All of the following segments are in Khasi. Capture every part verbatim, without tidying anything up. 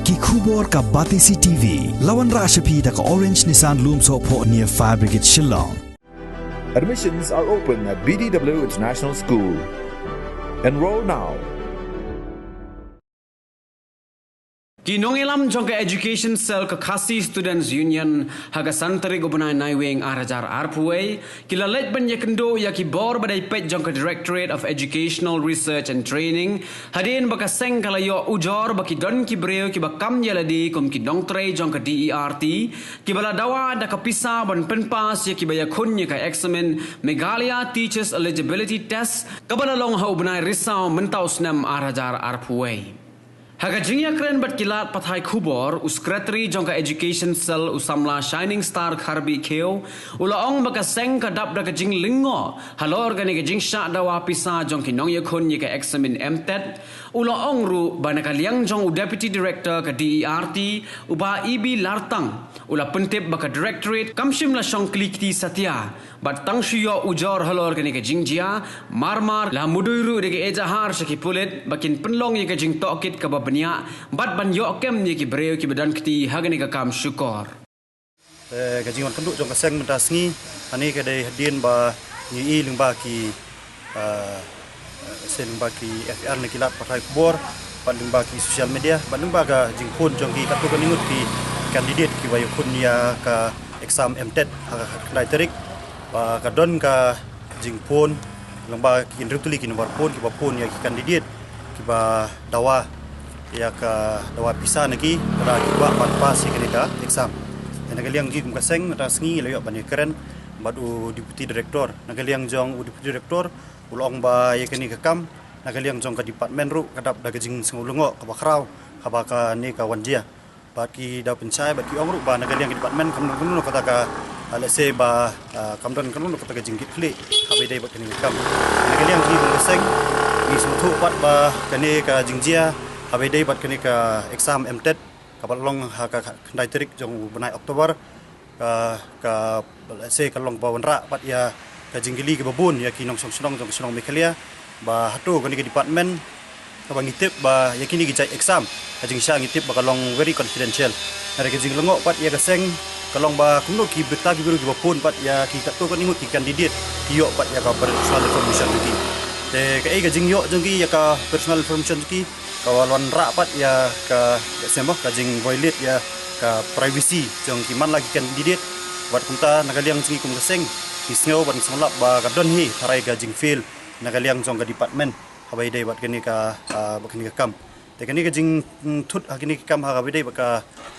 Ki khubor ka Batesi T V. La wanrah sha phi da ka Orange Nissan Lumsohphoh near Fire Brigade Shillong. Admissions are open at B D W International School. Enroll now. Ki nongïalam jong ka Education Cell ka Khasi Students Union ha ka san tarik u bnai Naiwieng ar hajar arphew wei ki la leit ban ïakynduh ïa ki bor ba dei peit jong ka Directorate of Educational Research and Training hadien ba ka seng ka la ïoh ujor ba ki don ki briew kiba kam ïa lade kum ki nongtrei jong ka D E R T kiba la dawa da ka pisa ban pynpass ïa kiba ïakhun ïa ka eksamin Meghalaya Teachers Eligibility Test kaba la long ha u bnai Risaw mynta u snem ar hajar arphew wei. Ha ka jingïakren bad ki lad pathai khubor, u Secretary jong ka Education Cell u samla Shining Star Kharbih Khiew u la ong ba ka seng ka dap da ka jinglyngngoh halor kane ka jingshah dawa pisa jong ki nongïakhun ïa ka eksamin MTET. U la ong ruh ba na ka liang jong u Deputy Director ka D E R T u Bah E B Lartang u la pyntip ba ka Directorate kam shym la shong kli kti satia bad tang shu ïoh ujor halor kane ka jingjia, marmar la mudui ruh da ka ejahar sha ki pulit ba kin pynlong ïa ka jingtohkit kaba bniah bad ban ïoh kem ïa ki briew kiba don kti ha kane ka kam shukor. Te ka jingwan kynduh jong ka seng mynta sngi hangne ka dei hadien ba ngi i lyngba ki ah, se lyngba ki F I R na ki lad pathai khubor bad lyngba ki social media bad lyngba ka jingphone jong ki katto katne ngut ki candidate kiba ïakhun ïa ka exam MTET ha ka khyndai tarik. Ba ka don ka jingphone lyngba ki hynriew tylli ki number phone kiba phone ïa ki candidate kiba dawa ïa ka dawa pisa na ki lada ki kwah ban pass ïa kane ka exam. Te na ka liang ki kum ka seng mynta sngi la ïoh ban ïakren bad u Deputy Director. Na ka liang jong u Deputy Director u la ong ba ïa kane ka kam na ka liang jong ka department ruh ka dap da ka jingsngew lyngngoh kaba khraw haba kane ka wan jia. Bad ki da pynshai bad ki ong ruh ba na ka liang ka department kam don kano kata ka, ah, let's say ba, ah, kam don kano kata ka jingkitkhlieh haba ïadei bad kane ka kam. Na ka liang jong ngi kum ka seng ngi sngewthuh pat ba kane ka jingjia haba ïadei bad kane ka exam MTET kaba long ha ka khyndai tarik jong u bnai October. Ka, ka, let's say ka long ba wanrah pat ïa ka jingkylli kiba bun ïa ki nongshong shnong jong ka shnong Meghalaya ba hato kane ka department kaba ngi tip ba ïa kine ki jait exam ka jingshah ngi tip ba ka long very confidential. Hynrei ka jinglyngngoh pat ïa ka seng ka long ba kumno ki bynta ki briew kiba phone pat ïa ki katto katne ngut ki candidate ki ïoh pat ïa ka personal information jong ki. Te kaei ka jingïoh jong ki ïa ka personal information jong ki ka wanrah pat ïa ka, ka sem ka jing violate ïa ka privacy jong ki man la ki candidate. Bad kumta na ka liang jong ngi kum ka seng ngi sngew bad ngi sngewlap ba ka don hi tharai ka jingfail na ka liang jong ka department haba ïadei bad kane ka, ah, bad kane ka kam. Te kane ka jingthut ha kane ka kam ha kaba ïadei bad ka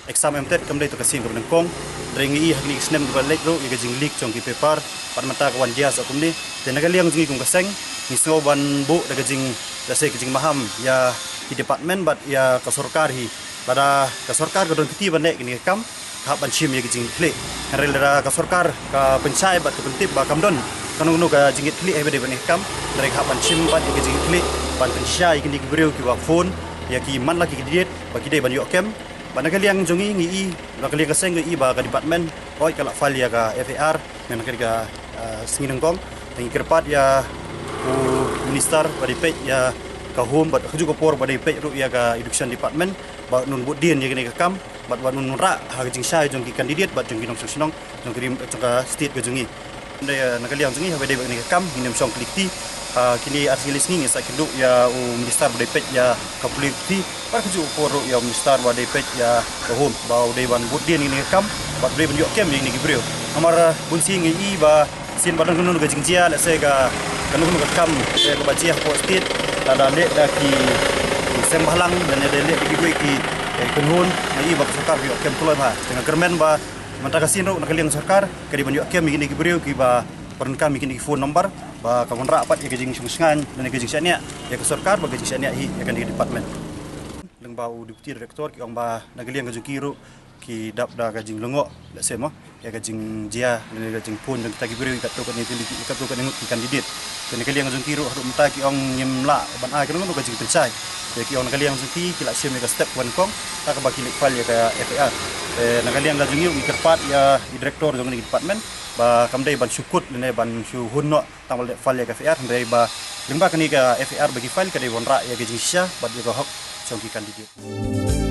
exam MTET kam dei tang ka sien kaba nyngkong. Hynrei ngi i ha kine ki snem kiba leit ruh ïa ka jingleak jong ki paper bad mynta ka wan jia sa kumne. Te na ka liang jong ngi kum ka seng ngi sngew ban buh da ka jing, da se ka jingmaham ïa ki department bad ïa ka sorkar hi. Lada ka sorkar ka don kti ban leh kine ki kam ka hap ban shim ïa ka jingkitkhlieh. Hynrei lada ka sorkar ka pynshai bad ka pyntip ba kam don kano kano ka jingkitkhlieh haba ïadei bad kine ki kam, hynrei ka hap ban shim bad ïa ka jingkitkhlieh ban pynshai ïa kine ki briew kiba phone ïa ki man la ki candidate ba ki dei ban ïoh kem. Bad na ka liang jong ngi ngi i, na ka liang ka seng ngi i ba ka department hooid ka la file ïa ka F I R na ka, ah, sngi nyngkong. Te ngi kyrpad ïa u minister ba dei peit ïa ka home bad kajuh ka por ba dei peit ruh ïa ka education department ba un bud dien ïa kane ka kam bad ba un rah ha ka jingshai jong ki candidate bad jong ki nongshong shnong jong ka ri, jong ka state ka jong ngi. Nda, eh, na ka liang jong ngi haba ïadei bad kane ka kam ngin ym shong kli kti. Ha kine ar sngi lai sngi ngin sa ïakynduh ïa u minister ba dei peit ïa ka pule puthi bad kajuh ka por ruh ïa u minister ba dei peit ïa ka home ba u dei ban bud dien ïa kane ka kam bad u dei ban ïoh kem ïa kine ki briew. Namar, eh, bun sien ngi i ba sien ba don kano kano ka jingjia, let's say ka kano kano ka kam, eh, kaba jia hapoh state, lada leh da ki, ki seng bhalang lane da leh da kiwei ki, eh, kynhun, ngi i ba ka sorkar ka ïoh kem kloi bha. Te nga kyrmen ba mynta ka sien ruh na ka liang sorkar ka dei ban ïoh kem ïa kine ki briew kiba pyndonkam ïa kine ki phone number ba ka wanrah pat ïa ka jingshngaiñ lane ka jingshaniah ïa ka sorkar bad ka jingshaniah hi ïa kane ka department. Lyngba u Deputy Director ki ong ba na ka liang ka jong ki ruh ki dap da ka jinglyngngoh, let's say mo, ïa ka jingjia lane ka jingphone jong kita ki briew ïa katto katne tylli ki, ïa katto katne ngut ki candidate. Te na ka liang ka jong ki ruh haduh mynta ki ong ngim lah ban ai kano kano ka jingpynshai. Te ki ong na ka liang jong ki ki la shim ïa ka step kaba nyngkong ha kaba ki leit file ïa ka F I R. Te na ka liang ka jong ngi ruh ngi kyrpad ïa i director jong kane ka department ba kam dei ban shu kut lane ban shu hun noh tang ba leit file ïa ka F I R, hynrei ba lyngba kane ka F I R ba ki file ka dei wanrah ïa ka jingshisha bad ïa ka hok jong ki candidate.